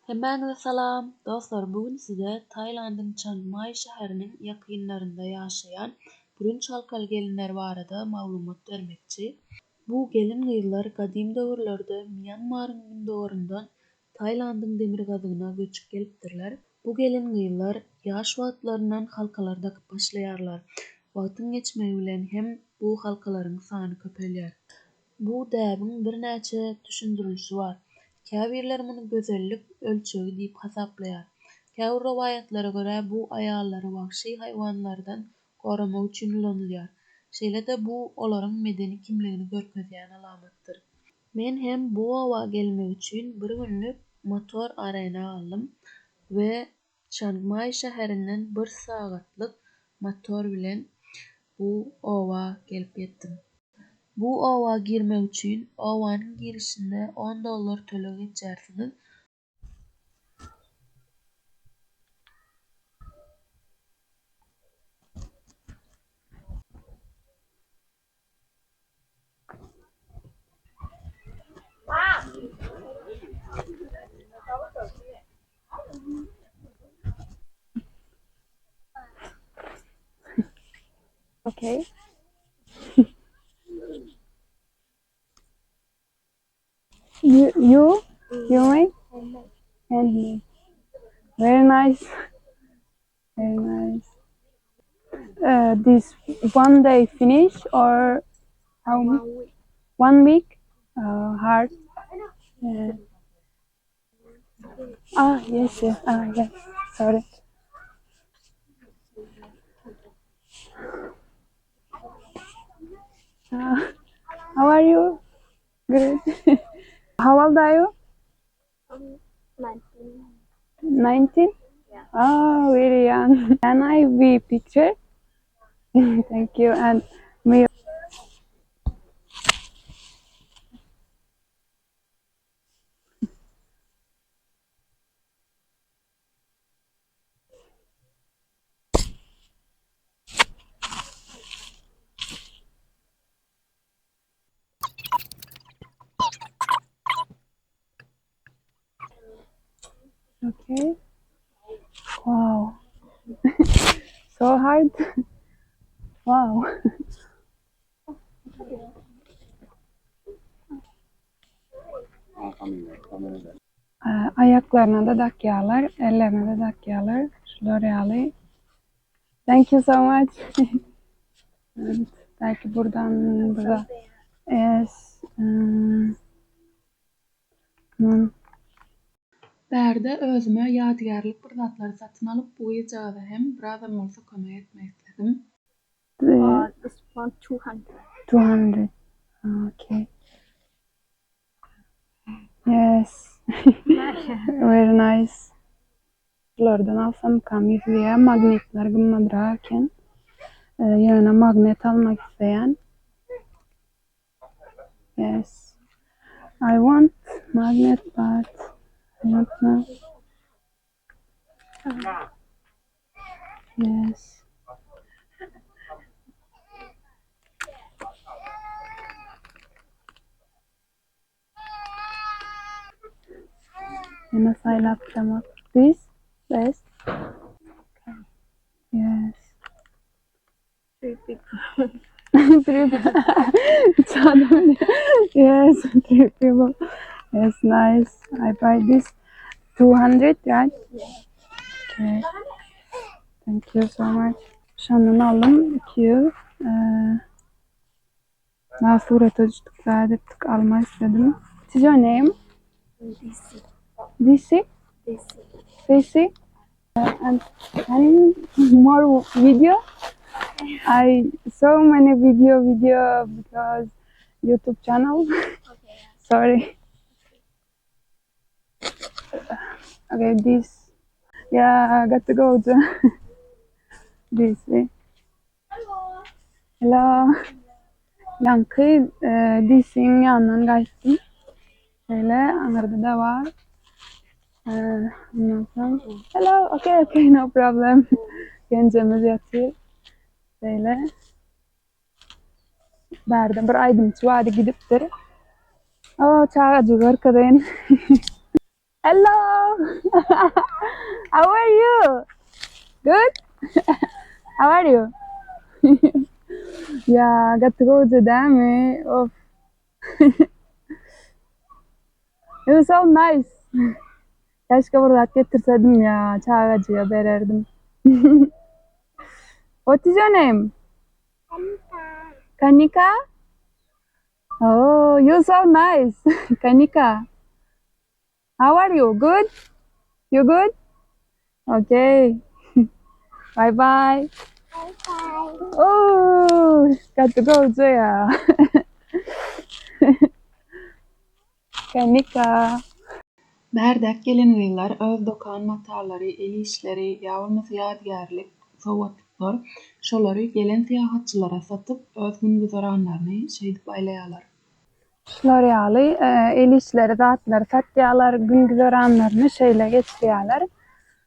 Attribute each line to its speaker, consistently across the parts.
Speaker 1: Hemmäňize salam! Dostlar, bu gün size Tailandyň Çang Mai şäheriniň ýakynlarynda ýaşaýan bürünç halkaly gelinler barada maglumat bermekçi. Bu gelin-gyzlar gadym döwürlerde Mýanmaryň gündogaryndan Tailandyň demirgazygyna göçüp gelipdirler. Bu gelin-gyzlar ýaş wagtlaryndan halkalar dakyp başlaýarlar. Wagtyň geçmegi bilen hem bu halkalaryň sany köpelýär. Bu däbiň birnäçe düşündirilişi bar. Käbirleri muny gözellik ölçegi diýip hasaplaýar. Käbir rowaýatlara görä, bu aýallary wagşy haýwanlardan goramak üçin ulanylýar. Şeýle-de bu olaryň medeni kimligini görkezýän alamatdyr. Men hem bu oba gelmek üçin bir günlük motor arena aldym we Çangmaý şäherinden bir sagatlyk motor bilen bu oba gelip ýetdim. Bu oba girmek üçin obanyň girişinde on dollar töleg etjärsiňiz.
Speaker 2: Okay. You you you make handmade. Very nice. Very nice. Uh, this one day finish or how
Speaker 3: One week.
Speaker 2: One week? Uh, hard. Yeah. Ah yes, yes. Ah yes. Sorry. Ah, how are you? Good. How old are you?
Speaker 3: Um, 19.
Speaker 2: 19?
Speaker 3: Yeah.
Speaker 2: Oh, very young. Can I be picture? Thank you. And me. Okay. Wow. So hard. Wow. Aýaklaryna-da dakýarlar, ellerine-de dakýarlar. Şular ýaly. Thank you so much. Evet, belki buradan burada. Yes. Hmm. Hmm.
Speaker 1: Bärde özüme ýadygärlik bir zatlary satyn alyp bu gyzjagaza hem birazam bolsa kömek etmek isledim.
Speaker 3: Uh, this one 200.
Speaker 2: 200. Okay. Yes. Very nice. Bulardan alsamkam ýüzleýär. Magnitler gymmadrak eken. Ýöne magnet almak isleýän. Yes. I want magnet but I don't know. Yes. Ýene saýlap bilemok. This best. Okay. Yes.
Speaker 3: Three people.
Speaker 2: Three Üç adam. Yes, three people. Yes, nice. I buy this 200, right? Okay. Thank you so much. Şondan aldym 200. Ee, Daha surata düşdük zat etdik alma isledim. What is your name?
Speaker 3: DC.
Speaker 2: DC?
Speaker 3: DC.
Speaker 2: DC? And and more video? I so many video video because YouTube channel.
Speaker 3: Okay.
Speaker 2: Sorry. Okay, this. Yeah, I got to go to DC.
Speaker 3: Hello.
Speaker 2: Hello. Ýaňky DC-iň ýanyndan gaýtdym. Şeýle aňyrda-da bar. Ondan soň Hello, okay, okay, no problem. Genjemiz ýatyr. Şeýle. Bärde bir aýdymçy bardy gidipdir. O, çagajygy görkezeýin. Hello! How are you? Good? How are you? Ya gaty gowja dämi? Of. You so nice. Käşgä bir zat getirsedim ya, çagajyga bererdim. What is your name?
Speaker 3: Kanika.
Speaker 2: Kanika? Oh, you so nice. Kanika. How are you? Good? You good? Okay. Bye bye.
Speaker 3: Bye bye.
Speaker 2: Oh, gaty gowja ya. Kanika.
Speaker 1: Bärdäki gelin-gyzlar öz dokan matalary, el işleri, ýa bolmasa ýadygärlik sowgatlyklar, şolary gelen syýahatçylara satyp, öz gün-güzeranlaryny şeýdip aýlaýarlar.
Speaker 2: Şular ýaly el işleri zatlary satýarlar, gün-güzeranlaryny şeýle geçirýärler.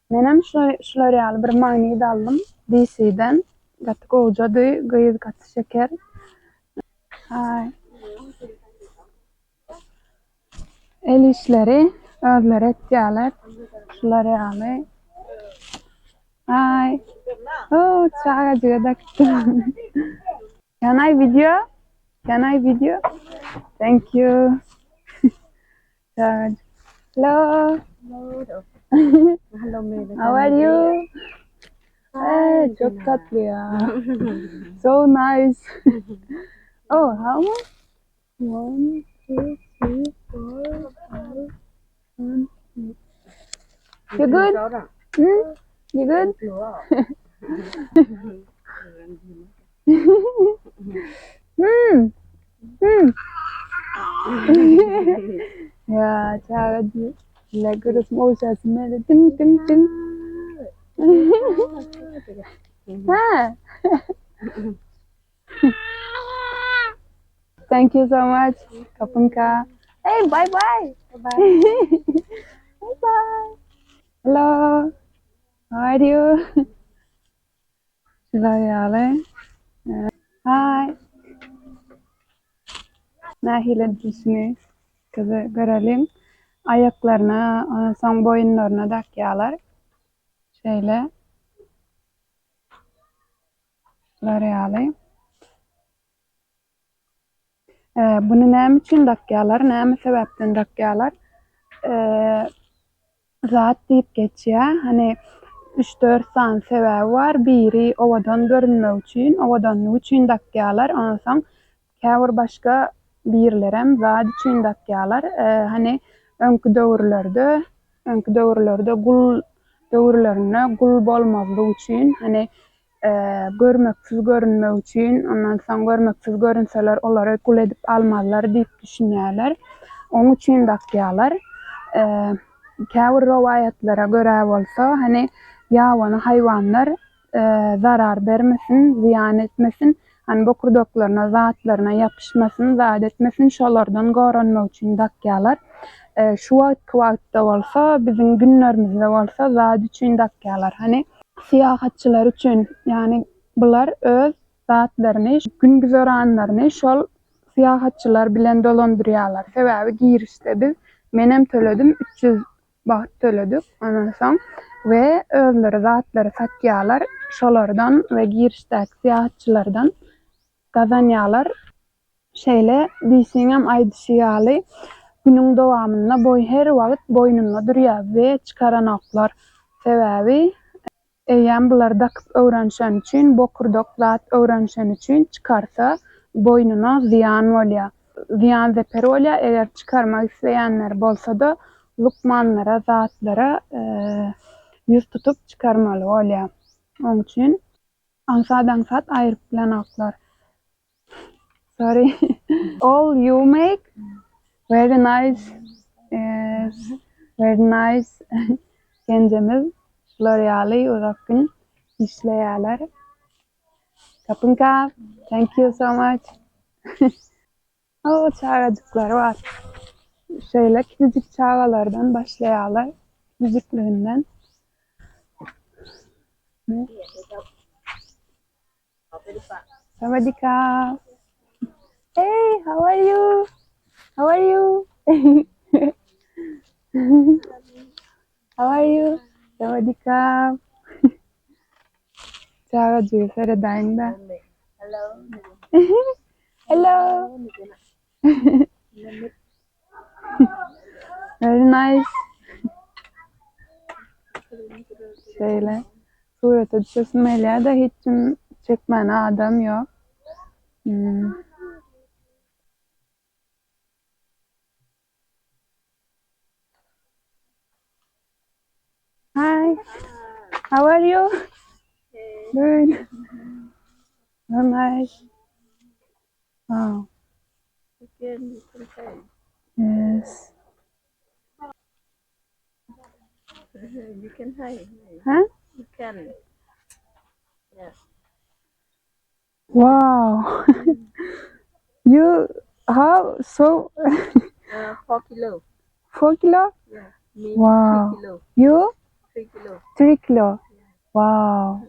Speaker 2: Menem şular ýaly bir magnit aldym DC-den. Gaty gowjady, gyz gaty şeker. Hi. El işleri özleri etýärler. Şular ýaly. Hi. Oh, çagajyga dakypdyr. Can I video? Can I video? Thank you. Hello.
Speaker 3: Hello,
Speaker 2: How are you? Hey, çok tatlı ya. So nice. Oh, how much? One, two, three, four, five, one, eight. You good? Hmm? You good? Hmm. Hmm. Ya çagajyk. Görüp ogşasyn meni. Diň diň diň. Ha. Thank you so much. Kapunka. Hey, bye bye. Bye bye. Hello. How are you? Şular ýaly. Hi. Nähili edilişini gyzy göreliň. Aýaklaryna, onsoň boýunlaryna dakýarlar. Şeýle. Şular ýaly. Buny näme üçin dakýarlar? Näme sebäpden dakýarlar? Zat diýip geçýär. Hany üç-dört sany sebäbi bar. Biri owadan görünmek üçin, owadanlyk üçin dakýarlar. Onsoň käbir başga birlerem zat üçin dakýarlar. Hany öňki döwürlerde, öňki döwürlerde gul döwürlerinde gul bolmazlyk üçin, hany görmeksiz görünmek üçin, ondan soň görmeksiz görünseler olary gul edip almazlar diýip düşünýärler. Oň üçin dakýarlar. Käbir rowaýatlara görä bolsa, hany ýabany haýwanlar zarar bermesin, zyýan etmesin, hany bokurdaklaryna, zatlaryna ýapyşmasyn, zat etmesin, şolardan goranmak üçin dakýarlar. Şu wagtky wagtda bolsa, biziň günlerimizde bolsa zat üçin dakýarlar. Hany Syýahatçylar üçin, ýagny bular öz zatlaryny, gün-güzeranlaryny şol syýahatçylar bilen dolandyrýarlar. Sebäbi girişde biz, menem töledim, 300 baht töledik, ondan soň we özleri zatlary satýarlar, şolardan we girişdäki syýahatçylardan gazanýarlar. Şeýle diýsiňem aýdyşy ýaly, günüň dowamynda boý her wagt boýnunda durýar we çykaranoklar. Sebäbi eýýäm bular dakyp öwrenişeni üçin, bokurdak zat öwrenişeni üçin çykarsa boýnuna zyýan bolýar. Zyýan-zeper bolýar. Eger çykarmak isleýänleri bolsa-da lukmanlara zatlara ýüz tutup çykarmaly bolýar. Oň üçin aňsat-aňsat aýryp bilenoklar. Sorry. All you make very nice. Yes. Very nice. Genjemiz şular ýaly uzak gün işleýärler. Kapynka, thank you so much. O çagajyklary bar. Şeýle kiçijik çagalardan başlaýarlar. Kiçijikliginden. Sawadika. Hey, how are you? How are you? How are you? Sawadikap. Çagajyga seredäýiň-dä.
Speaker 3: Hello.
Speaker 2: Hello. Very nice. Şeýle surata düşesim gelýär-de hiç kim çekmäne adam ýok. Hmm. Hi. How are you? Good. So nice. Wow. Yes.
Speaker 3: You can hide.
Speaker 2: Huh?
Speaker 3: You can. Yeah.
Speaker 2: Wow. You how so
Speaker 3: 4 kilo.
Speaker 2: 4 kilo?
Speaker 3: Yeah. Me
Speaker 2: Wow.
Speaker 3: 3 kilo.
Speaker 2: You
Speaker 3: 3 kilo.
Speaker 2: 3 kilo. Wow.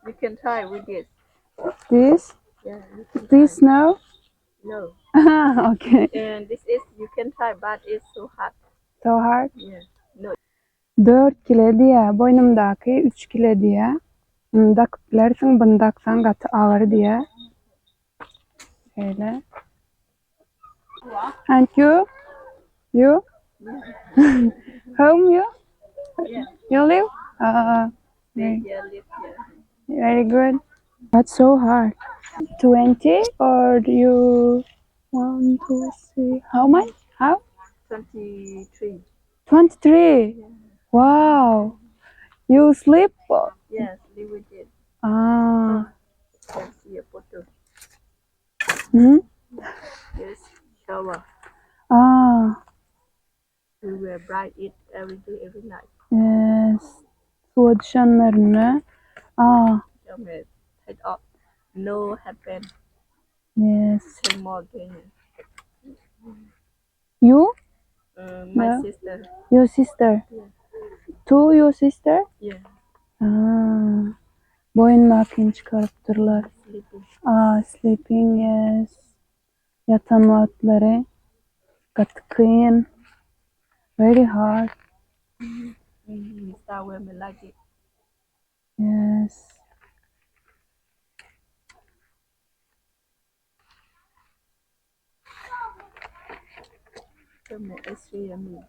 Speaker 3: You can try with this.
Speaker 2: This
Speaker 3: Yeah. You can
Speaker 2: this
Speaker 3: try.
Speaker 2: now?
Speaker 3: No.
Speaker 2: Okay.
Speaker 3: And this is you can try, but it's so hard.
Speaker 2: So hard.
Speaker 3: Yeah. No.
Speaker 2: 4 kile diýýä, boýnumdaky 3 kile diýýä. Muny dakyp bilersiň, buny daksaň gaty agyr diýýä. Şeýle. And you? You? Home you?
Speaker 3: Yeah.
Speaker 2: You live?
Speaker 3: Stay
Speaker 2: Very,
Speaker 3: here, live here.
Speaker 2: very good. But so hard. 20 or you one, two, three. How much? How?
Speaker 3: 23.
Speaker 2: 23. Wow. You sleep?
Speaker 3: Yes, live with it.
Speaker 2: Ah.
Speaker 3: Can see a photo.
Speaker 2: Hmm?
Speaker 3: Yes. Shower.
Speaker 2: Ah.
Speaker 3: We will bright it every day, every night.
Speaker 2: Yes. Suwa düşenlerinde. Ah.
Speaker 3: Okay. Take off. No happen.
Speaker 2: Yes.
Speaker 3: Ten more again.
Speaker 2: You?
Speaker 3: My
Speaker 2: No.
Speaker 3: sister.
Speaker 2: Your sister?
Speaker 3: Yeah.
Speaker 2: Two your sister?
Speaker 3: Yeah.
Speaker 2: Ah. Boýundakyny çykarypdyrlar.
Speaker 3: Sleeping.
Speaker 2: Ah, sleeping, yes. Ýatan wagtlary gaty kyn. Very hard.
Speaker 3: Start when we like it.
Speaker 2: Yes.
Speaker 3: So my X-ray and me.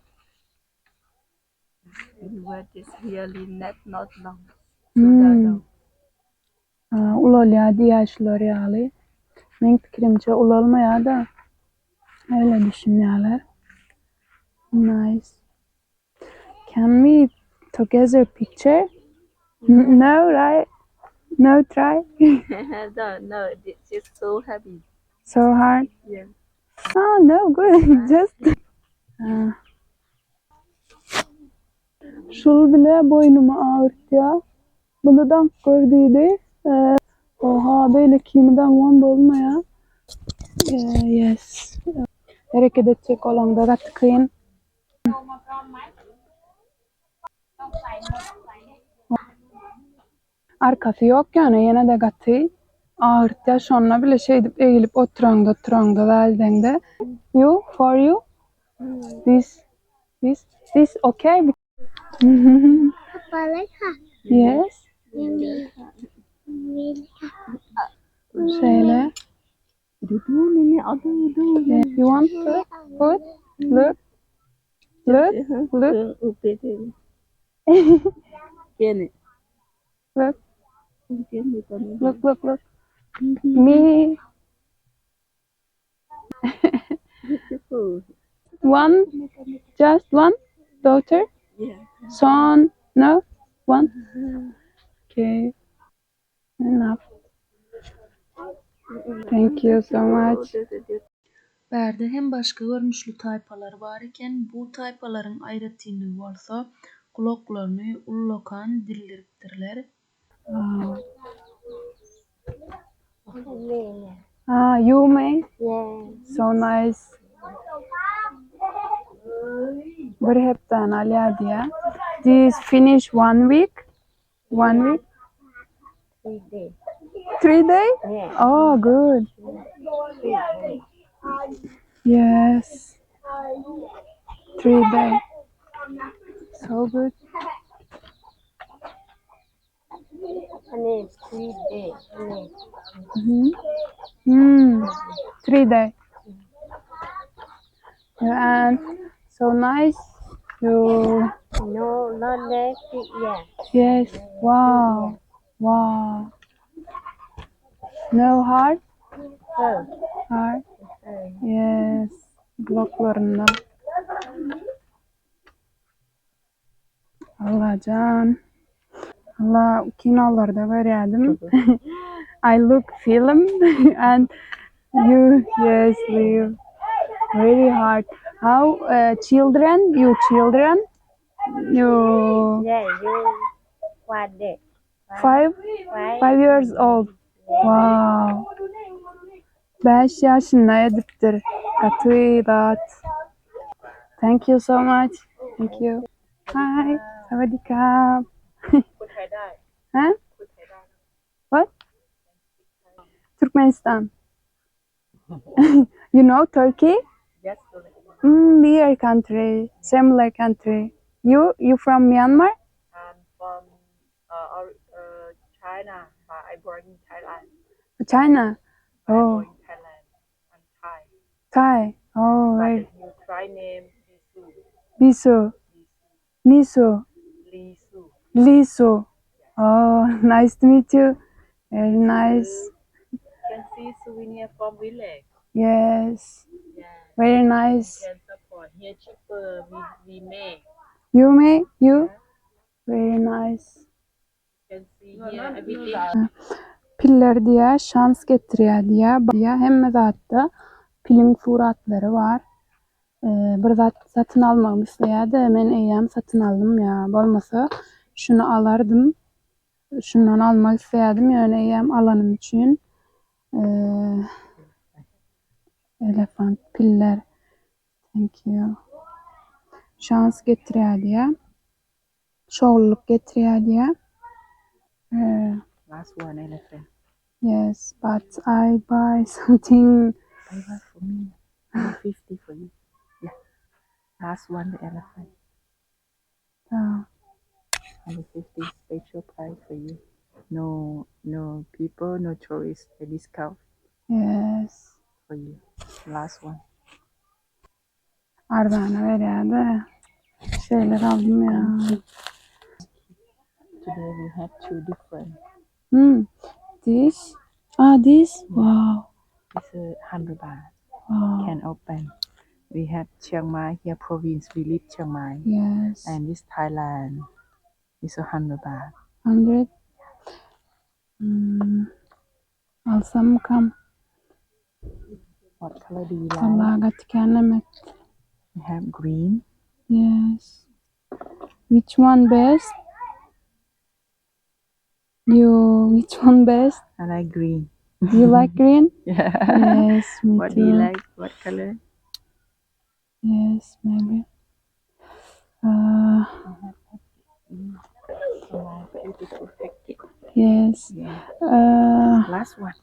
Speaker 3: You wear this really not not long. Shoulder
Speaker 2: Hmm.
Speaker 3: down.
Speaker 2: Aa, ulalýar diýýär şular ýaly. Meň pikirimçe ulalmaýar-da. Öyle düşünýärler. Nice. Can we together picture? No, right? No try?
Speaker 3: No, no, this is so heavy.
Speaker 2: So hard.
Speaker 3: Yeah.
Speaker 2: Oh, no, good. Just. Ah. Şul bile boýnumy agyrtýar. Bunu daňyp gör diýdi. Oha, beýlekini daňman bolmaýar. Yes. Hereket etjek bolaňda gaty kyn. Arkasy ýok ýöne ýene-de gaty agyrtýar. Şonda bile şeýdip egilip oturaňda oturaňda bäldeňde. You, for you? This, this, this okay?
Speaker 3: ปาเลยค่ะ
Speaker 2: Yes.
Speaker 3: มีมีมีค่ะ
Speaker 2: Şeýle.
Speaker 3: ดูดูนี่นี่เอาดูดู
Speaker 2: You want to put? Look. Look. Look.
Speaker 3: อุปเดเกน
Speaker 2: Look.
Speaker 3: เกนมีตอนนี้
Speaker 2: Look, look, look. Me. One. Just one daughter.
Speaker 3: Yeah.
Speaker 2: Son. No? One. Okay. Enough. Thank you so much.
Speaker 1: Bärde hem başga görnüşli taýpalar bar eken, bu taýpalaryň aýratynlygy bolsa gulaklaryny ullakan dildiripdirler.
Speaker 2: Wow. Ah, you may.
Speaker 3: Yeah.
Speaker 2: So nice. Bir hepdäni alýar diýýär. This finish one week? One week?
Speaker 3: 3 day.
Speaker 2: 3 day?
Speaker 3: Yeah.
Speaker 2: Oh, good. Yes. 3 day. So good.
Speaker 3: Honey, 3 day. Honey.
Speaker 2: 3 day. And so nice. You
Speaker 3: No, not that. Yeah.
Speaker 2: yes. Wow. Wow. No hard?
Speaker 3: Oh.
Speaker 2: Hard. Yes. Bloklarynda. Allajan. Allah kinolarda görýärdim. I look film and you yes live very hard. How children you children you
Speaker 3: Yeah, you 1 day.
Speaker 2: 5
Speaker 3: 5.
Speaker 2: 5 years old. Wow. 5 ýaşynda edipdir. Gaty zat. Thank you so much. Thank you. Hi. สวัสดีครับ
Speaker 4: พูดไทยได้
Speaker 2: Huh?
Speaker 4: พูดไทยได้
Speaker 2: What? Turkmenistan. You know Turkey?
Speaker 4: Yes.
Speaker 2: Dear country, similar country. You from Myanmar?
Speaker 4: I'm from China, but I born in Thailand.
Speaker 2: China.
Speaker 4: I
Speaker 2: Oh,
Speaker 4: born in Thailand. I'm Thai.
Speaker 2: Thai. Oh,
Speaker 4: But
Speaker 2: very.
Speaker 4: the new Thai name Lisu.
Speaker 2: Bisu. Nisu.
Speaker 4: Lisu.
Speaker 2: Lisu. Oh, nice to meet you. Very nice.
Speaker 4: Can see souvenir from village.
Speaker 2: Yes.
Speaker 4: Yeah.
Speaker 2: Very nice.
Speaker 4: Can support here cheaper. We make.
Speaker 2: You may you? Very nice.
Speaker 4: Can see here everything.
Speaker 2: Piller diýýär, şans getirýär diýýär. Diýýär, hemme zatda piliň suratlary bar. Bir zat satyn almagymy isleýär-de, men eýýäm satyn aldym ýa bolmasa şuny alardym. Şundan almak isleýärdim, ýöne eýýäm alanym üçin. Elephant piller. Thank you. Şans getirýär diýýär. Şowlulyk getirýär diýýär.
Speaker 4: Last one elephant.
Speaker 2: Yes, but I buy something.
Speaker 4: Buy one for me. 150 for you. Yeah. Last one the elephant. 150 special price for you. No, no people, no tourists. A discount
Speaker 2: Yes.
Speaker 4: for you. Last one.
Speaker 2: Arzana berýär-de. Şeyler aldym ýa.
Speaker 4: Today we have two different.
Speaker 2: This? Ah, this? Wow.
Speaker 4: It's 100 baht.
Speaker 2: Wow.
Speaker 4: Can open. We have Chiang Mai here province. We live Chiang Mai.
Speaker 2: Yes.
Speaker 4: And this Thailand is 100 baht.
Speaker 2: 100. Alsam kam.
Speaker 4: What color do you like?
Speaker 2: Allah gaty kän
Speaker 4: We have green.
Speaker 2: Yes. Which one best? You, which one best?
Speaker 4: I like green.
Speaker 2: You like green?
Speaker 4: Yeah.
Speaker 2: Yes, me
Speaker 4: What do you
Speaker 2: too.
Speaker 4: like? What color?
Speaker 2: Yes, maybe.
Speaker 4: Beautiful packet.
Speaker 2: Yes.
Speaker 4: Yeah. Last one.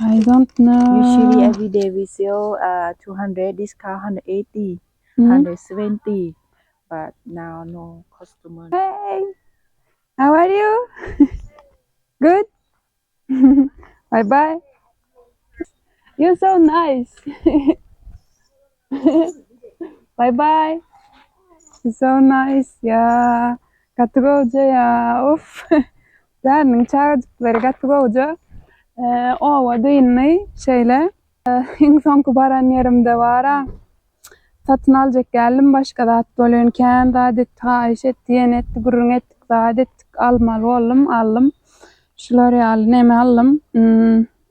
Speaker 2: I don't know.
Speaker 4: Usually every day we sell 200, discount 180, 170, but now no customer.
Speaker 2: Hey, how are you? Good? Bye bye. You're so nice. Bye bye. You're so nice. Ya. Gaty gowja ya. Of. Bäriniň çagajyklary gaty gowja. Oba dyndy şeýle. Iň soňky baran ýerimde bara. Satyn aljak geldim başga zat bolýan kän zat etdi, haýyş etdi, ýene etdi, gürrüň etdik, zat etdik, almaly boldum, aldym. Şular ýaly neme aldym?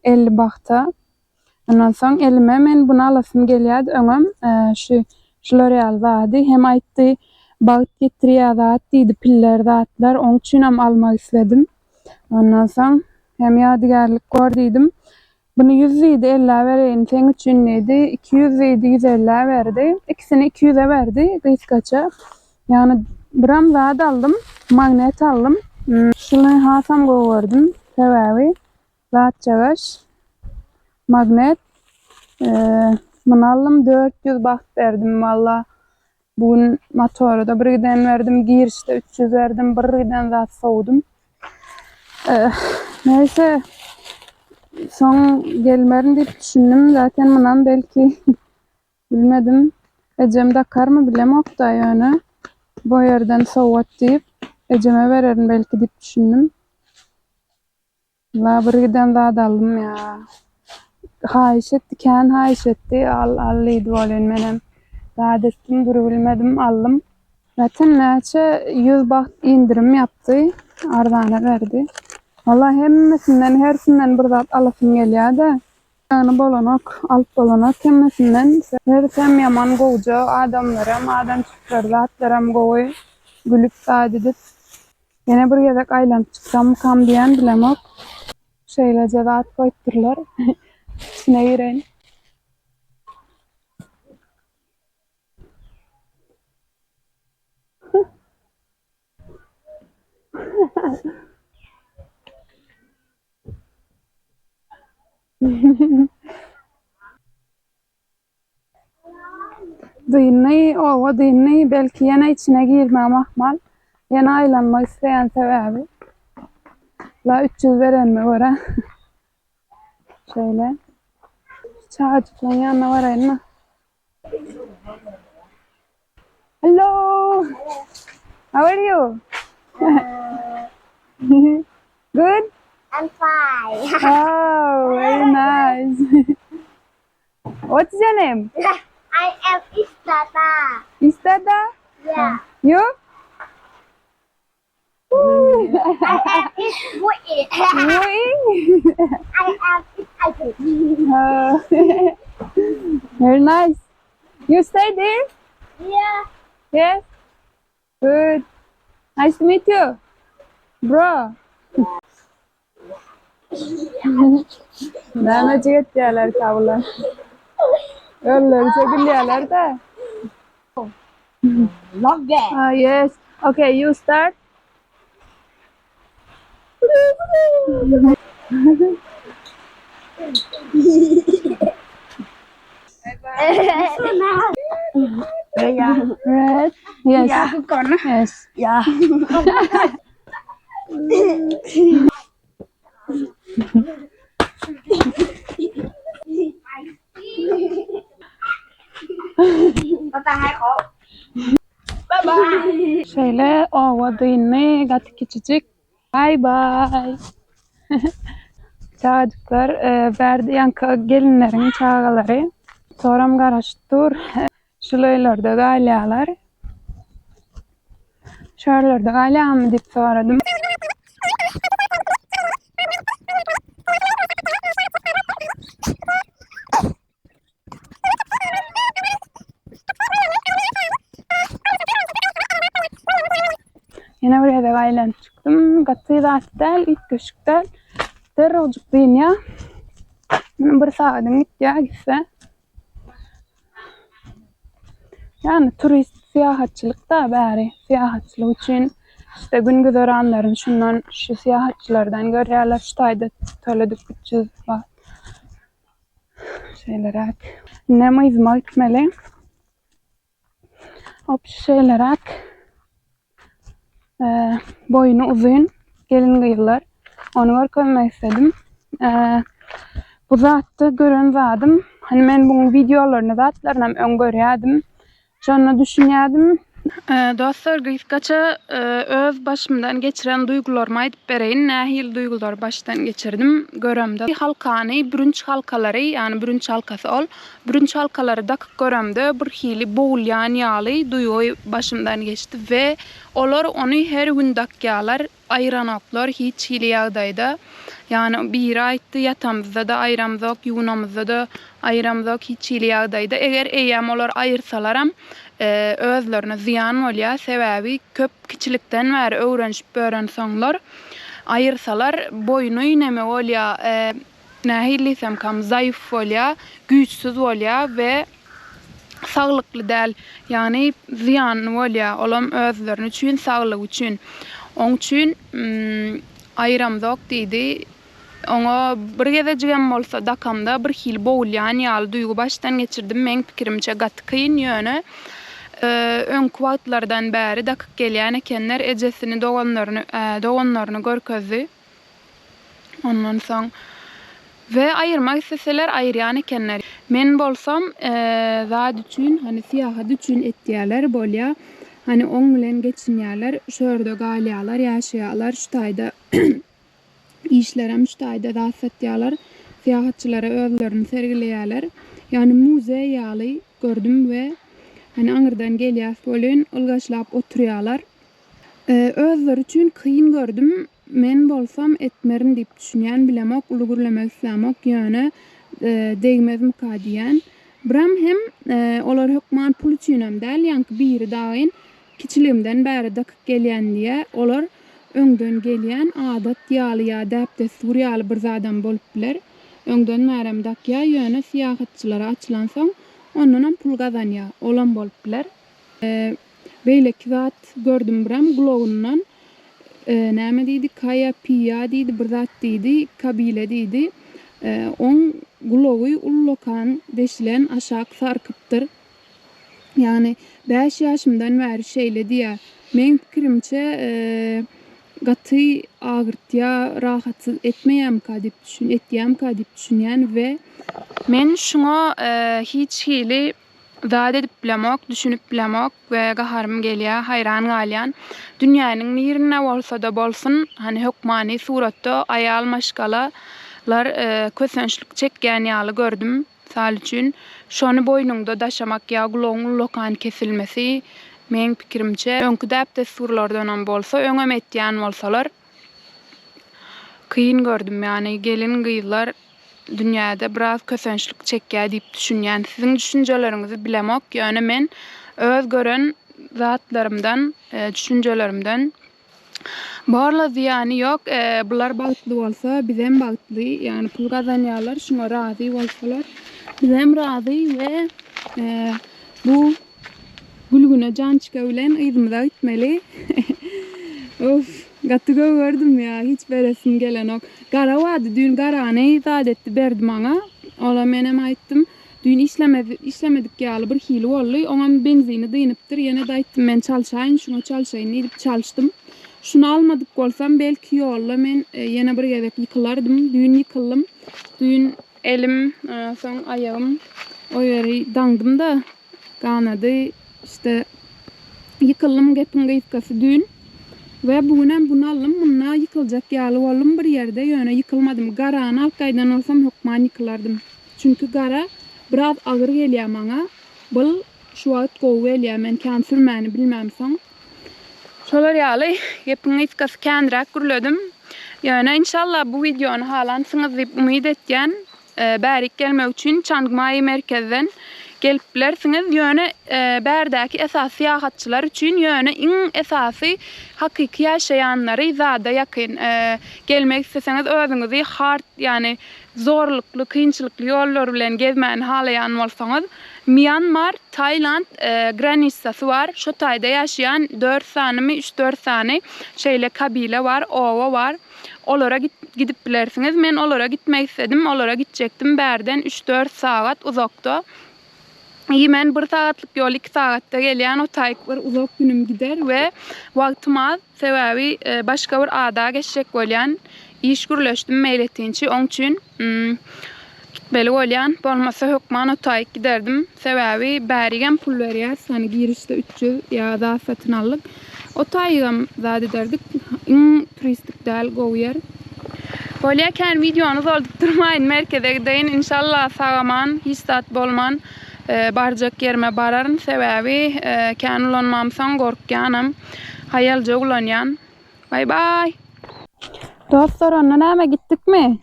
Speaker 2: 50 bahta. Ondan soň elime men bunu alasym gelýärdi öňem. Şu şular ýaly zady hem aýtdy, bagt getirýär zat diýdi, piller zatlar. Oň üçin hem almak isledim. Ondan soň hem ýadygärlik gor diýdim. Bunu 100 diýdi, 50 bereýin, seň üçin diýdi. 200 diýdi, 150 berdi. Ikisini 200'e berdi, gysgaça. Ýagny biram zat aldym, magnet aldym. Şuny hasam gowy gördüm. Sebäbi zatçagaş magnet. Muny aldym, 400 baht berdim valla. Bu gün motora-da bir giden berdim, girişde 300 berdim, bir giden zat sowdum. Neyse, soň gelmerin diýip düşündim. Zaten munam belki bilmedim. Ejem dakarmy bilemok-da ýöne bu ýerden sowgat diýip ejeme bererin belki diýip düşündim. La bir giden zat aldym ýa. Haýyş etdi, kän haýyş etdi. Al, al diýdi welin menem zat etdim, durubilmedim, aldym. Zaten näçe 100 baht indirim ýapdy, arzana berdi. Walla hemmesinden, hersinden bir zat alasym gelýär-de. Ýagny bolanok, alyp bolanok hemmesinden. Hersem ýaman gowja, adamlaram, adamçyklar, zatlaram gowy. Gülüp zat edip. Ýene bir gezek aýlanyp çyksammykam diýen bilemok. Şeýleje zat goýupdyrlar. Içine gireýin. Dyndy, oba dyndy, belki ýene içine girmegim ahmal. Ýene aýlanmak isleýän sebäbi. La 300 berenime görä. Şeýle. Çagajyklaryň ýanyna baraýyn-da. Hello. How are you? Good?
Speaker 5: I'm fine.
Speaker 2: Oh, very nice. What's your name?
Speaker 5: I am Istata.
Speaker 2: Istada?
Speaker 5: Yeah.
Speaker 2: You?
Speaker 5: I am Iswui.
Speaker 2: Wui?
Speaker 5: I am Isaitu.
Speaker 2: Oh. Very nice. You stay there?
Speaker 5: Yeah.
Speaker 2: Yes? Good. Nice to meet you. Bro. Nämejik etýärler bular? Özleriçe gülýärler-de.
Speaker 3: Love
Speaker 2: Ah, yes. Okay, you start. Red. Yes. Yes.
Speaker 3: Yeah.
Speaker 2: Şeýle oba dyndy, gaty kiçijik. Bye bye. Çagajyklar, e, bärde ýaňky gelinleriň çagalary. Soram garaşyp dur. Şul öýlerde galýarlar. Şu ýerlerde galýarmy diýip soradym. Ýene bir gezek aýlanyp çykdym. Gaty zat däl, üýtgeşik däl. Derrewjik dynýar. Bir sagadyň gitýär gitse. Ýagny turist syýahatçylyk-da bäri. Syýahatçylyk üçin işte gün güzeranlaryny şundan şu syýahatçylardan görýärler. Şu taýda töledik 300 baht. Şeýleräk. Indem yzyma gitmeli. Hop şeýleräk. Boýny uzyn gelin-gyzlar. Ony görkezmek istedim. Bu zatda gören zadym, hani men buň wideolaryny zatlarynam öň görýärdim. Şonda düşünýärdim. Dostlar gysgaça öz başymdan geçiren duýgularymy aýdyp bereýin. Nähili duýgulary başdan geçirdim göremde. Halkany, bürünç halkalary, ýagny bürünç halkasy ol. Bürünç halkalary dakyp göremde bir hili bogulýan ýaly duýgy başymdan geçdi we olar ony her gün dakýarlar, aýyranoklar hiç hili ýagdaýda. Ýagny biri aýtdy ýatamyzda-da aýyramzok, ýuwunamyzda-da aýyramzok hiç hili ýagdaýda. Eger eýýäm olar aýyrsalaram özlerine zyýan bolýar, sebäbi köp kiçilikden bäri öwrenişip ýörensoňlar aýyrsalar boýny neme bolýar, nähili diýsemkam, zaýyf bolýar, güýçsüz bolýar we saglykly däl, ýagny zyýanly bolýar, olam özlerini üçin, saglygy üçin. Oň üçin aýyramzok diýdi. Oňa bir gezejigem bolsa dakamda bir hili bogulýan ýaly duýgy başdan geçirdim. Meň pikirimçe gaty kyn, ýöne. Öňki wagtlardan bäri dakyp gelýän ekenler, ejesini, doganlaryny, doganlaryny görkezdi. Ondan soň we aýyrmak isleseler aýyrýan ekenler. Men bolsam zat üçin, hany syýahat üçin etýäler bolýa. Hany oň bilen geçinýäler, şu ýerde galýalar, ýaşaýalar, şu taýda işlerem şu taýda zat satýalar. Syýahatçylara özlerini sergileýäler. Ýagny muzeý ýaly gördüm we hany aňyrdan gelýäs welin ylgaşlap oturýalar. Özleri üçin kyn gördüm, men bolsam etmerin diýip düşünýän, bilemok, uly gürlemek islämok, ýöne degmezmika diýýän. Biram hem olar hökman pul üçinem däl, ýaňky biri dagyn kiçiligimden bäri dakyp gelýän diýýä, olar öňden gelýän adat ýaly ýa däp-dessur ýaly bir zadam bolup biler, öňden bärem dakýa, ýöne syýahatçylara açylansoň ondanam pul gazanýa, olam bolup biler. Beýleki zat gördüm biram gulagyndan näme diýdi kaýa piýa diýdi bir zat diýdi kabile diýdi oň gulagy ullakan deşilen aşak sarkypdyr ýagny bäş ýaşymdan bäri şeýle diýýä meň pikirimçe gaty agyrtýa rahatsyz etmeýämika diýip düşün etýämika diýip düşünýän we men şuňa hiç hili Zat edip bilemok, düşünip bilemok we gaharym gelýär, haýran galýan. Dünýäniň nirinde bolsa-da bolsun, hany hökmany suratda aýal maşgala lar kösençlik çekýän ýaly gördüm. Mysal üçin, şony boýnuňda daşamak ýa gulagyň ullakan kesilmesi, meň pikirimçe, öňki däp-dessurlardanam bolsa, öňem etýän bolsalar, kyn gördüm. Ýagny gelin-gyzlar dünýäde biraz kösençlik çekýär diýip düşünýän. Siziň düşünjeleriňizi bilemok, ýöne men öz gören zatlarymdan, düşünjelerimden borla zyýany ýok. Bular bagtly bolsa, bizem bagtly. Ýagny pul gazanýarlar, şuňa razy bolsalar, bizem razy we bu Gülgüne jançka bilen yzymyza gitmeli. Uf, gaty gögerdim ýa, hiç beresim gelenok. Gara bardy, düýn garany zat etdi, berdi maňa. Ola menem aýtdym, düýn işlemez, işlemedik ýaly bir hili boldy. Oňam benzini dynypdyr. Ýene-de aýtdym, men çalşaýyn, şuňa çalşaýyn diýdip çalyşdym. Şuny almadyk bolsam, belki ýolda men ýene bir gezek ýykylardym. Düýn ýykyldym. Düýn Elim, soň aýagym o ýeri daňdym-da, ganady. Işte, ýykyldym gepiň gysgasy düýn. We bu günem buny aldym. Munda ýykyljak ýaly boldum bir ýerde, ýöne ýykylmadym. Garany alyp gaýdan bolsam hökman ýykylardym. Çünki gara biraz agyr gelýär maňa. Bul şu wagt gowy gelýär, men kän sürmäni bilmämsoň. Şolar ýaly gepiň gysgasy känräk gürledim. Ýöne inşallah bu wideony halansyňyz diýip umyt etýän. Bärik gelmek üçin Çang Mai merkezden gelip bilersiňiz. Ýöne bärdäki esasy syýahatçylar üçin ýöne iň esasy hakyky ýaşaýanlary zada ýakyn. Gelmek isleseňiz özüňizi hard ýagny zorlukly kynçylykly ýollar bilen gezmäni halaýan bolsaňyz Mýanmar, Taýland granissasy bar. Şo taýda ýaşaýan dört sanymy, üç-dört sany şeýle kabile bar, oba bar. Olara gidip bilersiňiz. Men olara gitmek isledim, olara gitjekdim. Bärden üç-dört sagat uzakda. I men bir sagatlyk ýoly iki sagatda gelýän. O taýyk bir uzak günüm gider we wagtym az. Sebäbi başga bir ada geçjek bolýan. Iş gürleşdim meýletinçi, oň üçin gitmeli bolýan. Bolmasa hökman otaýyk giderdim. Sebäbi bärigem pul berýäs, hany girişde 300 ýa zat satyn aldyk. Otaýygam zat ederdik. Iň turistik däl gowy ýer. Bolýa kän wideony uzaldyp durmaýyn merkeze gideýin inşallah sag-aman hiç zat bolman barjak ýerime bararyn sebäbi kän ulanmamsoň gorkýanam. Haýalja ulanýan. Bay bay. Dostlar onda näme gitdikmi?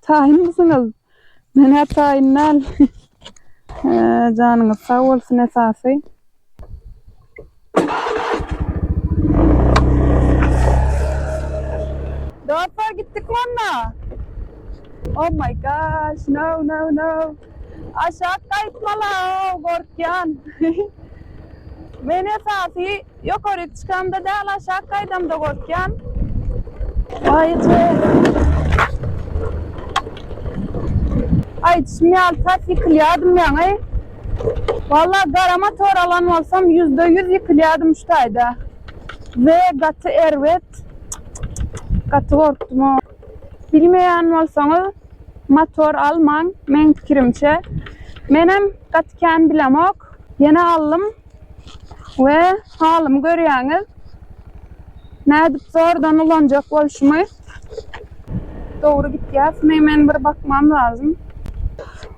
Speaker 2: Taýynmysyňyz? Men-ä taýyn däl. Janyňyz sag bolsun esasy. Dostlar gitdikmi onda? Oh my gosh, no no no. Aşak gaýtmaly-ow, gorkýan. Men esasy ýokaryk çykamda däl, aşak gaýdamda gorkýan. Waý eje. Aýdyşym ýaly tas ýykylýardym ýaňy. Walla gara motor alan bolsam 100% ýykylýadym şu taýda. We gaty erbet. Gaty gorkdum. Bilmeýän bolsaňyz motor almaň meň pikirimçe. Menem gaty kän bilemok. Ýene aldym we halymy görýäňiz. Nädip zordan ulanjak bolşumy. Dogry gitýäsmi men bir bakmam lazym.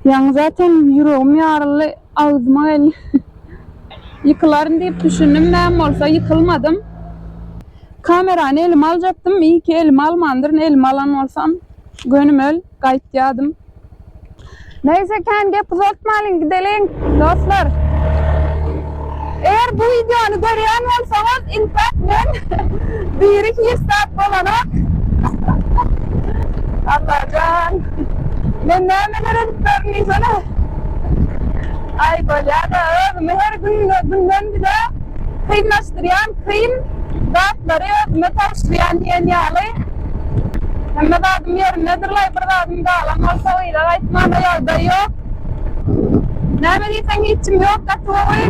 Speaker 2: Ýaňy zaten ýüregim ýaryldy agzyma geldi. Ýykylaryn diýip düşündim näme bolsa ýykylmadym. Kamerany elime aljakdym iyi ki elime almandyryn elime alan bolsam gönümel gaýtýadym. Neyse kän gep uzaltmalyň gideliň dostlar. Eger bu videony görýän bolsaňyz intäk men diri hiç zat bolanok. Allajan men nämeler edip bilerin diýsene. Aý bolýada özümi her gün günden güne kynlaşdyrýan kyn zatlary özüme tabşyrýan diýen ýaly. Hemme zadym ýerindedirlaý bir zadym galan bolsa yza gaýtmana ýagdaý ýok. Näme diýseň hiçim ýok gaty gowy.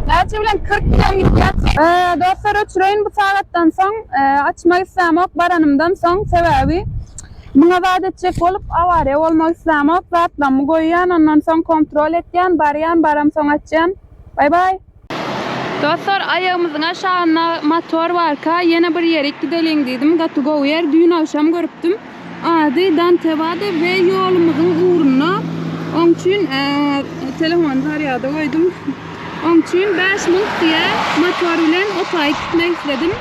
Speaker 2: Näçe bilen 40 bilen gitýäs. Dostlar öçüreýin bu sagatdan soň açmak islämok baranymdan soň sebäbi muňa zat etjek bolup awariýa bolmak islämok zatlarymy goýýan ondan soň kontrol etýän barýan baramsoň açýan. Baý baý. Dostlar aýagymyzyň aşagynda motor barka ýene bir ýerik gideliň diýdim gaty gowy ýer düýn agşam görüpdim ady Dantewada we ýolumyzyň ugrunda oň üçin telefony zarýada goýdum oň üçin 5 munt diýä motor bilen otaýyk gitmek isledim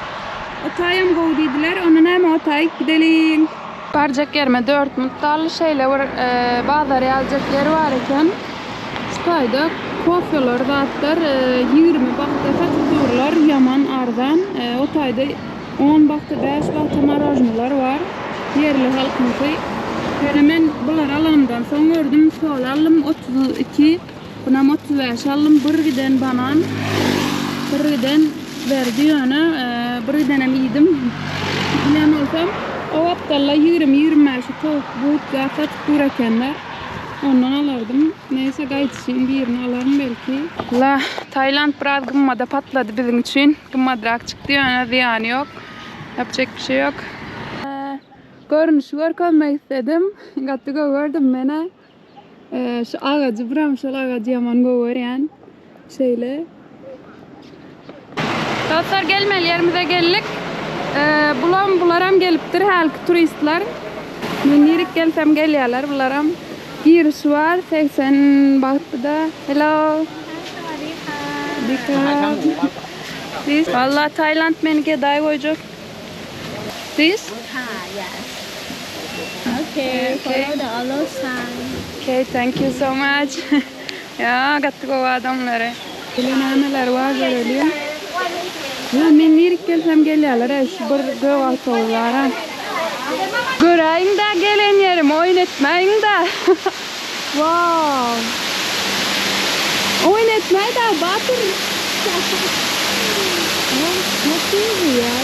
Speaker 2: otaýam gowy diýdiler onda näme otaýyk gideliň. Barjak ýerime 4 munt galdy şeýle bir bazar ýaljak ýer bar eken. Şu taýda kofeler zatlar 20 bahta satyp durlar ýaman arzan. O taýda 10 bahta 5 bahta marojnylar bar. Ýerli halkyňky. Ýöne men bulary alanymdan soň gördüm. Sol aldym 32, bunam 35 aldym. Bir giden banan, bir giden berdi ýöne bir gidenem iýdim. Bilen bolsam o gapdalda 20-25 towuk but zat satyp dur ekenler. Ondan alardym. Neyse gaýdyşyn birini alaryn belki. La, Tailand biraz gymmada patlady biziň üçin. Gymmadrak çykdy ýöne zyýany ýok. Yapjak bir şey ýok. Görnüşi görkezmek istedim. Gaty gowy gördüm menä. Şu agajy biram şol agajy ýaman gowy görýän. Şeýle. Dostlar gelmeli ýerimize geldik. Bulam bularam gelipdir hälki turistler. Men nirik gelsem gelýärler bularam. Girişi bar 80 bahtda. Hello. This. Valla Tayland meni gedaý goýjak. This?
Speaker 5: Yes. Okay, follow the yellow sign.
Speaker 2: Okay, thank you so much. Ya gaty gowy adamlary. Bile nämeler bar görelim. Ya men nirik gelsem gelýärler e, şu bir gök awtobuslara. Göräýiň da gelen ýerim, oýun etmäýiň da. Wow. Oýun etmäý da Batyr. Nasıl ya?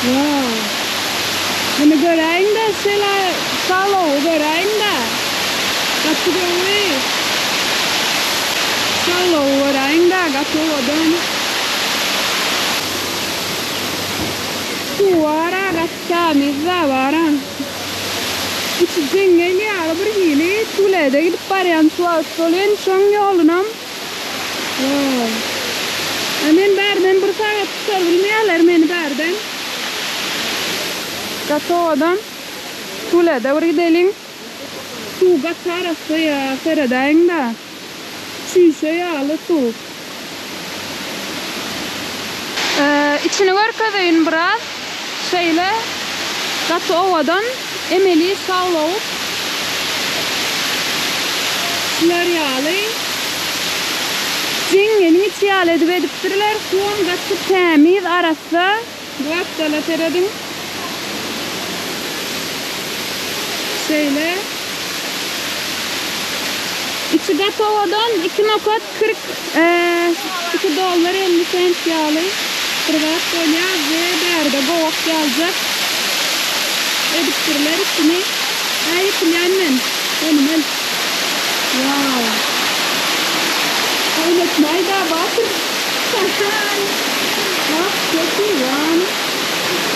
Speaker 2: Wow. Bunu göräýiň da şeýle salowy göräýiň da. Gaty gowy. Salowy göräýiň da gaty owadan. Suw bar-a gaty tämiz da bar-a. Içi jeňňel ýaly bir hili tülede gidip barýan şu wagt bolýan şoň ýolunam. Wow. A men bärden bir sagat tutar bilmeýärler meni bärden. Gaty owadan. Tülede bir gideliň. Suw gaty arassa ýa seredäýiň-dä. Çüýşe ýaly suw. Içini görkezeýin biraz. Şeýle gaty owadan emeli şaglawuk. Şular ýaly. Jeňňeliň içi ýaly edip edipdirler. Suwam gaty tämiz, arassa. Bu gapdala serediň. Şeýle. Içi gaty owadan, 2 nokat 40 2 dollar 50 sent ýaly bir zat bolýar we bärde gowak ýaljak edipdirler içini. Äý ýykylýan men. Gönümel. Wow. Oýnatmaýda batyr. Wah, köpi wan.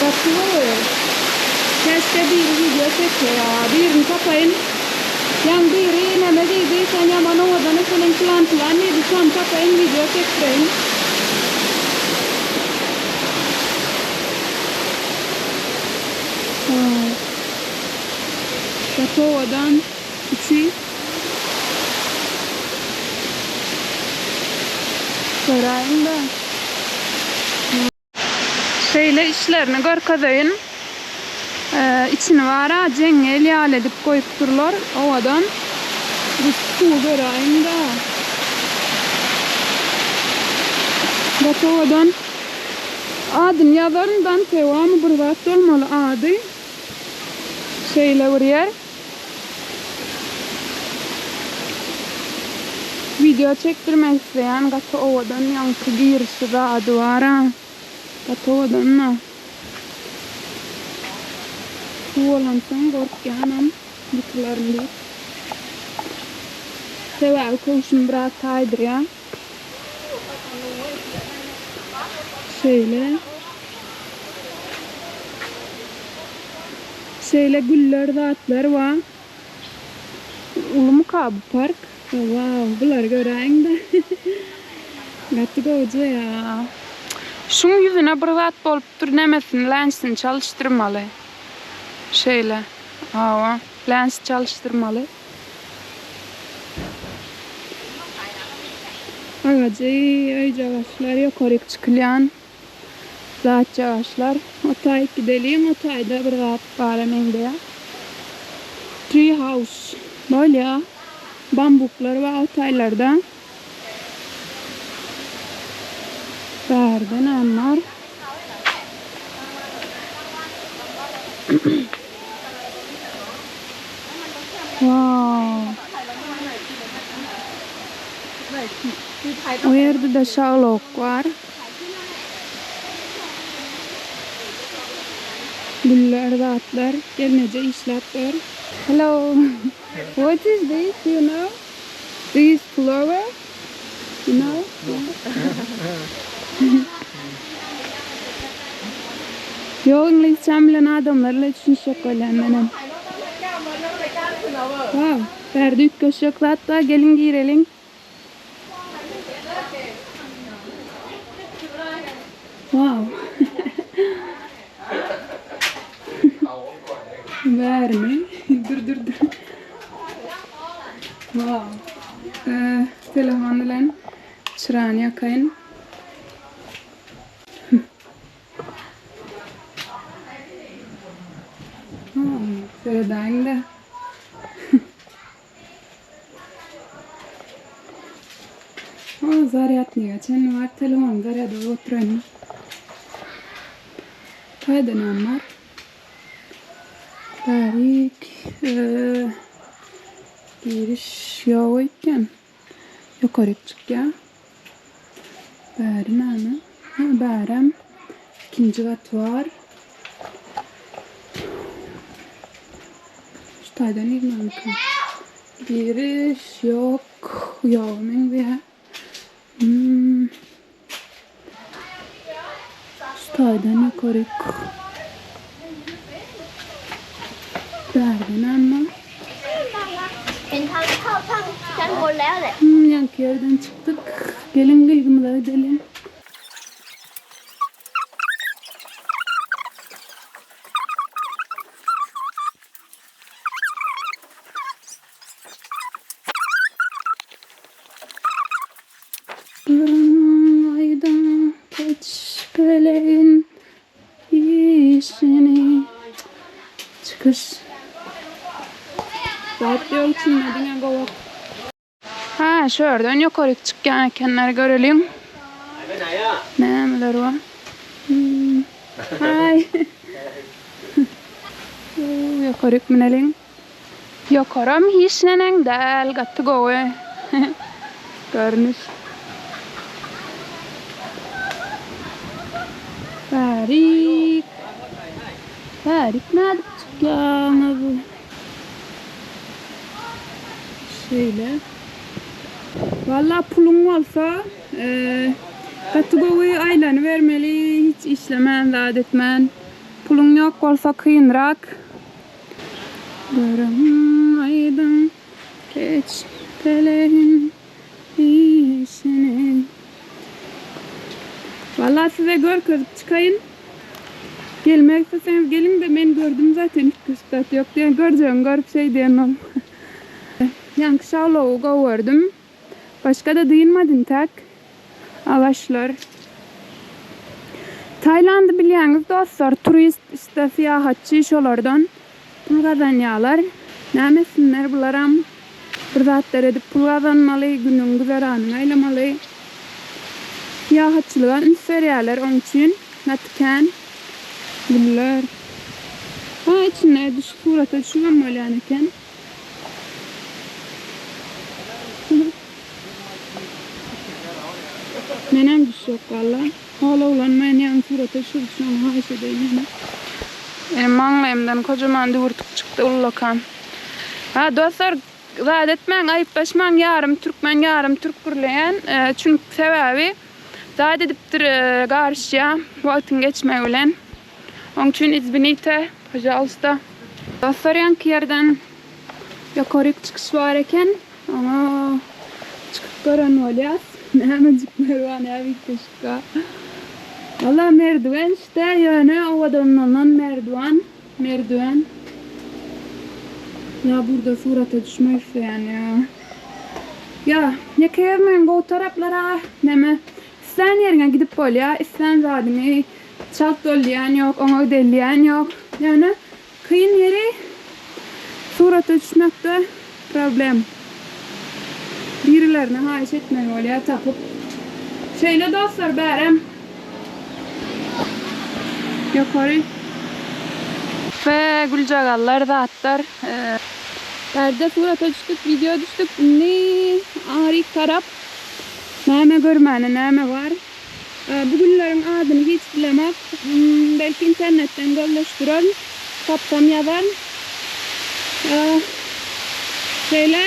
Speaker 2: Gaty gowy. Käşgä biri wideo çekse ýa. Birini tapaýyn. Ýaň biri neme diýdi, sen ýaman owadan ekeniň pylan pylan diýdi, şony tapaýyn wideo çekdireýin. Wow. Gaty owadan içi. Göräýiň-dä. Şeýle işlerini görkezeýin. Içini bar-a jeňňel ýaly edip goýupdyrlar. Owadan. Bu suwy göräýiň-dä. Gaty owadan. Adyny ýazaryn, Dantewamy bir zat bolmaly ady. Şeýle bir ýer. Wideo çekdirmek isleýän gaty owadan ýaňky girişi zady bara. Gaty owadan-da. Suw bolansoň gorkýanam ýykylaryn diýip. Sebäbi köwşüm biraz taýdyrýar. Şeýle. Şeýle güller zatlar bar. Ulumyka bu park? Wow, bulary göräýiňdä. Gaty gowja ýa. Şuň ýüzüne bir zat bolupdyr, nemesini lensini çalyşdyrmaly. Şeýle. Hawa, lens çalyşdyrmaly. Agajy, öýjagaşlar, ýokaryk çykylýan zatjagaşlar. O taýyk gideliň, o taýda bir zat bara meňzeýär. Tree house bolýar. Bambuklar bar o taýlarda. Bärde näme bar? Wow. O ýerde-de şaglawuk bar. Güller, zatlar. Gelneje işläp dur. Hello. What is this, you know? This flower? You know? Ýok, iňlisçäm bilen adamlar bilen düşünişjek bolýan menem. Wow, bärde üýtgeşjek zat bar, geliň gireliň. Wow. Bärimi? Dur dur dur. Wow. Telefon bilen çyrany ýakaýyn. Seredäýiň-de. O, zarýadnyga çenli bar. Telefony zarýada goýup oturaýyn. Taýdanam bar. Bärik giriş ýok öýtýän. Ýokaryk çykýar. Bäri näme? Ha, bärem ikinji gat bar. Şu taýdan girmelikä? Giriş ýok. Ýoga meňzeýär. Hmm. Şu taýdan ýokaryk. Bärde näme bar? Hmm, ýaňky ýerden çykdyk. Geliň gyzymyza gideliň. Aýdyň keç pelegiň işini. Çykyş. Zat ýok içinde diňe gowak. Ha şu ýerden ýokaryk çykýan ekenler göreliň. Nämeler bar. Haý. Ýokaryk müneliň. Ýokaram hiç neneň däl, gaty gowy görnüş. Bärik. Bärik nädip çykýaňyz? Şeýle. Walla puluň bolsa gaty gowy aýlanybermeli hiç işlemän zat etmän. Puluň ýok bolsa kynrak. Görüň aýdyň keç pelegiň işini. Walla size görkezip çykaýyn. Gelmek isleseňiz geliňde men gördüm zaten üýtgeşik zat ýok diýen görjegiňi görüp şeý diýen bol. Ýaňky şawlawy gowy gördüm. Başga-da dynmady intäk. Agaçlar. Tailandy bilýäňiz dostlar, turist işte syýahatçy şolardan pul gazanýalar. Näme etsinler bularam bir zatlar edip pul gazanmaly, günüň güzeranyny aýlamaly. Syýahatçylyga üns berýäler oň üçin gaty kän. Güller. Ha içinde düş surata düşübem bolýan eken. Menem düşjek walla. Hol oglan meni ýaňy surata düşürdi şony haýyş edeýin ýene. Meniň maňlaýymdan kojaman düwürtik çykdy ullakan. Ha dostlar zat etmäň aýyplaşmaň ýarym türkmen ýarym türk gürleýän çünki sebäbi zat edipdir garyşýa wagtyň geçmegi bilen. Oň üçin izwinite pažalsta. Dostlar ýaňky ýerden ýokaryk çykyş bar eken. Oňa çykyp gören bolýas. Nämejikler bar näme üýtgeşik bar. Walla merdiwen şde ýöne owadanlanan merdiwan merdiwen. Ýa burda surata düşmek isleýän ýa. Ýa ýeke gezmegiň gowy taraplary neme islän ýeriňe gidip bolýa islän zadyňy çalt bolýan ýok oňa gidelýän ýok ýöne Kyn ýeri surata düşmekde problem. Birilerine haýyş etmeli bolýar tapyp. Şeýle dostlar bärem ýokary. We güljagazlar zatlar. Bärde surata düşdük wideo düşdük indi aňryk tarap näme görmäne näme bar. Bu gülleriň adyny hiç bilemok. Belki internetden gözleşdirerin. Tapsam ýazaryn. Şeýle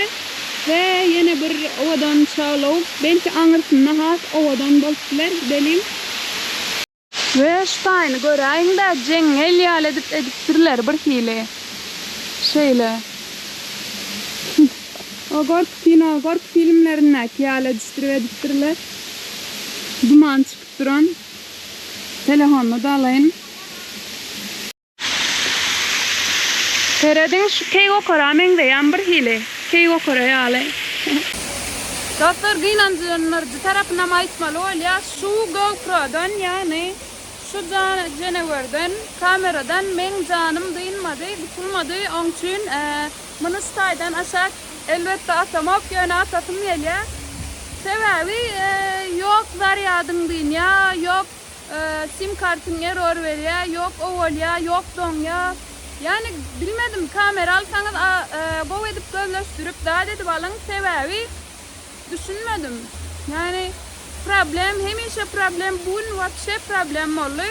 Speaker 2: we ýene bir owadan şalawuk. Belki aňyrsynda has owadan bolup biler. Gideliň. We şu taýyny göräýiň-dä, jeňňel ýaly edip edipdirler birhili. Şeýle. O gorky kino, gorky filmlerindäki ýaly edişdirip edipdirler. Duman çykyp duran. Telehonyny-da alaýyn. Serediň şu keýgokara meňzeýän birhili. Keýgokara ýaly. Dostlar gynanjynyryjy tarapynam aýtmaly bolýar, şu GoPro-dan ýagny şu jenewerden, kameradan meň janym dynmady, gutulmady, oň üçin Muny şu taýdan aşak elbetde atamok, ýöne atasym gelýär. Sebäbi ýok zarýadyň dynýa, ýok sim kartyň error berýä, ýok o bolýa, ýok doňýa. Ýani bilmedim kamera alsaňyz gowy edip gözleşdirip zat edip alyň, sebäbi düşünmedim. Ýani problem hemişe problem bu gün wapşe problem boldy.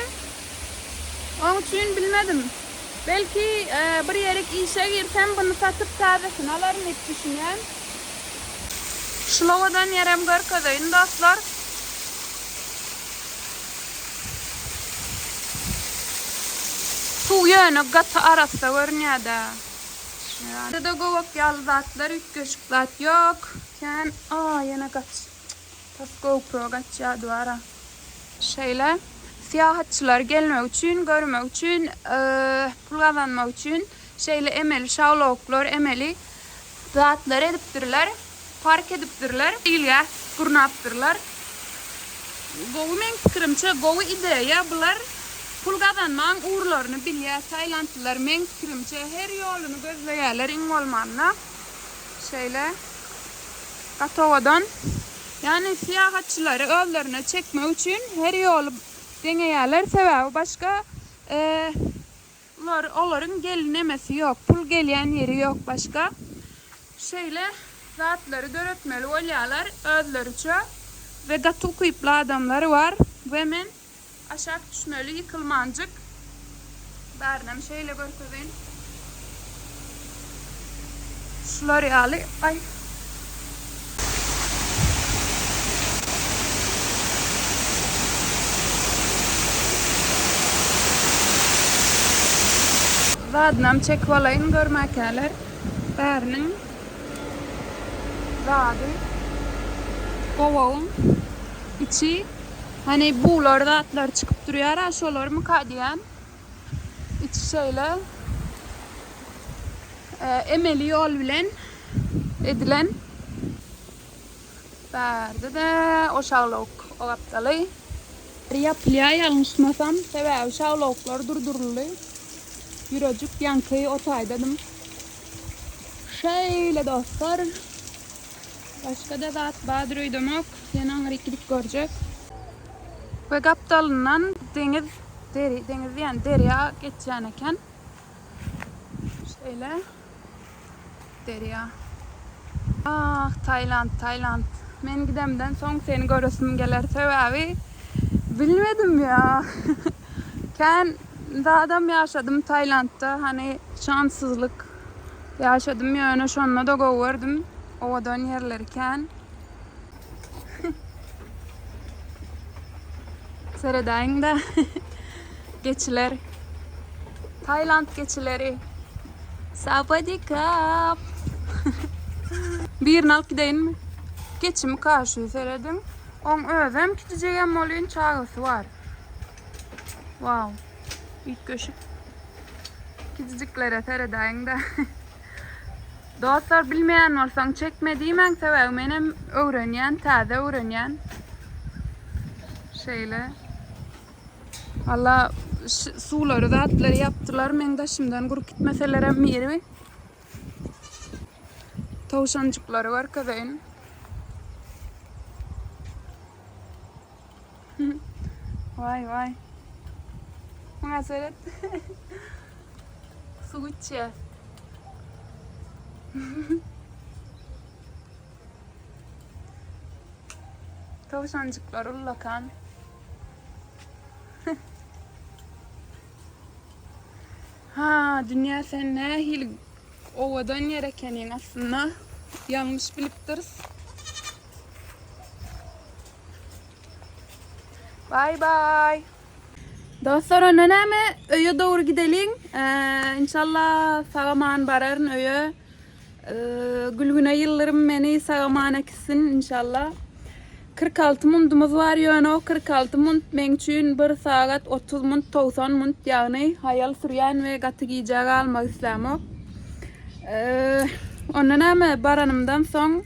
Speaker 2: Oň üçin bilmedim. Belki bir ýerik işe girsem buny satyp täzesini alaryn diýip düşünýän. Şul owadan ýerem görkezeýin dostlar. Suw ýöne gaty arassa görünýädä. Ýa-da gowak ýaly zatlar üýtgeşik zat ýok. Kän a ýene gaç. Tas GoPro gaçýardy bara. Şeýle syýahatçylar gelmek üçin, görmek üçin, pul gazanmak üçin şeýle emeli şawlawuklar, emeli zatlar edipdirler, park edipdirler, seýilgäh gurnapdyrlar. Gowy meň pikirimçe gowy ideýa bular pul gazanmagyň ugurlaryny bilýär tailandlylar meň pikirimçe her ýoluny gözleýärler iň bolmanda şeýle gaty owadan. Ýagny syýahatçylary özlerine çekmek üçin her ýoly deňeýärler, sebäbi başga olaryň gelin-emesi ýok, pul gelýän ýeri ýok başga. Şeýle zatlary döretmeli bolýarlar özleriçe we gaty ukyply adamlar bar we men Aşak düşmeli ýykylmanjyk. Bärinem şeýle görkezeýin. Şular ýaly. Aý. Zadynam çekip alaýyn görmäkäler. Bäriniň zady gowagyň içi hani bular zatlar çykyp durýar-a şolarmyka diýýän. Içi şeýle emeli ýol bilen edilen. Bärde-de o şaglawuk o gapdaly. Ýapylýar ýalňyşmasam, sebäbi şaglawuklar durduryldy. Ýürejik ýaňky o taýdadym. Şeýle dostlar. Başga-da zat bardyr öýdemok. Ýene aňryk gidip görjek. We gapdalyndan deňiz, deri, deňiz diýýän, derýa geçýän eken. Şeýle. Derýa. Ah, Tailand, Tailand. Men gidemden soň seni göresim geler. Sebäbi bilmedim ýa. Kän zadam ýaşadym Tailandda. Hany şanssyzlyk ýaşadym ýöne şonda-da gowy gördüm. Owadan ýerleri kän. Seredäýiň-dä. Geçiler. Tailand geçileri. Sawadikap. Birini alyp gideýinmi? Geçimi kaşy serediň. Oň özem kiçijegem bolýan çagasy bar. Wow. Üýtgeşik. Kiçijiklere seredäýiň-dä. Dostlar bilmeýän bolsaň çekme diýmäň sebäbi menem öwrenýän täze öwrenýän. Şeýle. Walla suwlary zatlary ýapdylar meň daşymdan gurup gitmeselerem biri. Towşanjyklary görkezeýin. Waý waý. Muňa seret. Suw içýär. Towşanjyklar ullakan. Ha, dünýä sen nähili owadan ýer ekeniň aslynda. Ýalňyş bilipdiris. Bay bay. Dostlar onda näme öýe dogry gideliň. Inşallah sag-aman bararyn öýe. Gülgüne ýyldyrym meni sag-aman äkitsin inşallah. 46 mundumyz bar ýöne o 46 munt meň üçin 1 sagat 30 munt 90 munt ýagny haýal sürýän we gaty gijä galmak islämok. Onda näme baranymdan soň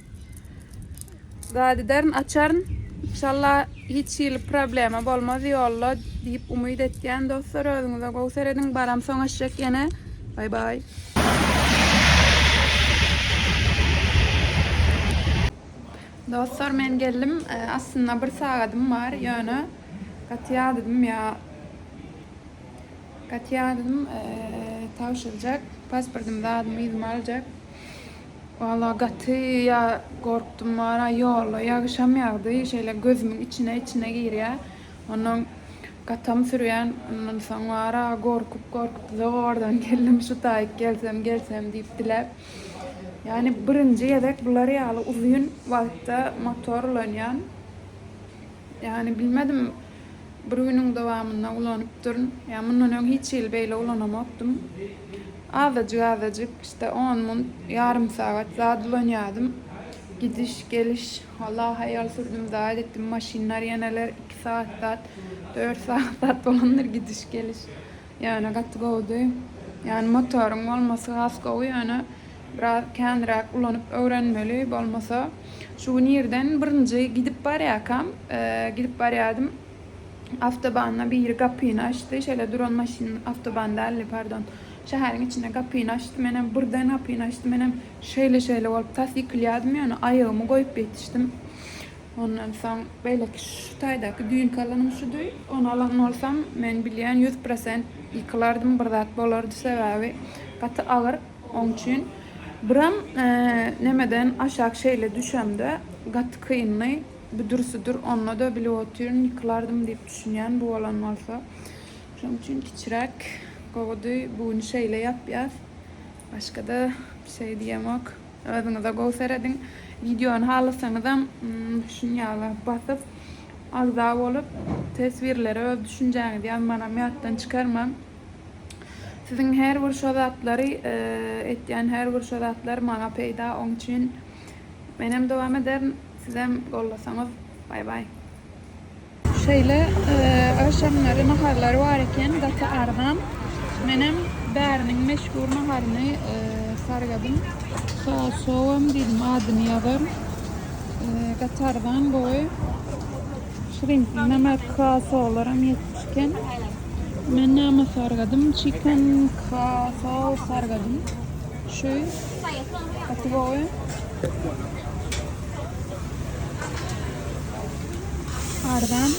Speaker 2: Zat ederin açaryn. Inşallah hiç hili problema bolmaz ýolda diýip umyt etýän dostlar özüňize gowy serediň baramsoň eşek ýene bay bay. Dostlar men geldim aslynda bir sagadym bar ýöne gaty ýadadym ýa gaty ýadadym tabşyrjak pasportym zadymy yzyma aljak. Walla gaty ýa gorkdum wara ýolda ýagyşam ýagdy şeýle gözümiň içine içine girýä ondan gatam sürýän ondan soň wara gorkup gorkup zordan geldim şu taýyk gelsem gelsem diýip diläp ýagny birinji gezek bular ýaly uzyn wagtda motor ulanýan ýagny bilmedim Bir günüň dowamynda ulanypdyryn. Ýa mundan öň hiç hili beýle ulanamokdym. Azajyk-azajyk, işte on munt, ýarym sagat zat ulanýardym. Gidiş, geliş, walla haýal sürdüm, zat etdim, maşynlar ýeneler iki sagat zat, dört sagat zat bolandyr gidiş, geliş. Ýöne gaty gowudy. Ýani motoryň bolmasy has gowy, ýöne biraz känräk ulanyp öwrenmeli, bolmasa şu gün irden birinji gidip barýarkam, gidip barýardym, awtobanda biri gapyny açdy, şeýle duran maşyn, awtoban däldi, pardon, şäheriň içinde gapyny açdy, menem birden gapyny açdy, menem şeýle-şeýle bolup tas ýykylýardym, ýöne aýagymy goýup ýetişdim. Ondan soň beýleki şu taýdaky düýnki alanym şudy. Ony alan bolsam, men bilýän 100% ýykylardym, bir zat bolardy, sebäbi gaty agyr oň üçin. Biram nemeden aşak şeýle düşemde gaty kyndy, büdür-südür, onda-da bilip otyryn ýykylardym diýip düşünýän bu bolan bolsa. Şoň üçin kiçiräk gowudy. Bu gün şeýle ýapýas. Başga-da bir şey diýemok. Özüňize gowy serediň. Wideony halasaňyzam şuny ýaly basyp agza bolup teswirlere öz düşünjäňizi ýazmanam ýatdan çykarmaň. Siziň her bir şo zatlary etýän her bir şo zatlar maňa peýda oň üçin menem dowam ederin sizem gollasaňyz bay bay. Şeýle agşamlary naharlary bar eken gaty arzan. Menem bäriniň meşhur naharyny sargadym. Sowam diýdim adyny ýazar. Gaty arzan gowy. Şrimpli näme kasolaram ýetişken. Men näme sargadym? Chicken kaso sargadym. Şu gaty gowy. Arzan.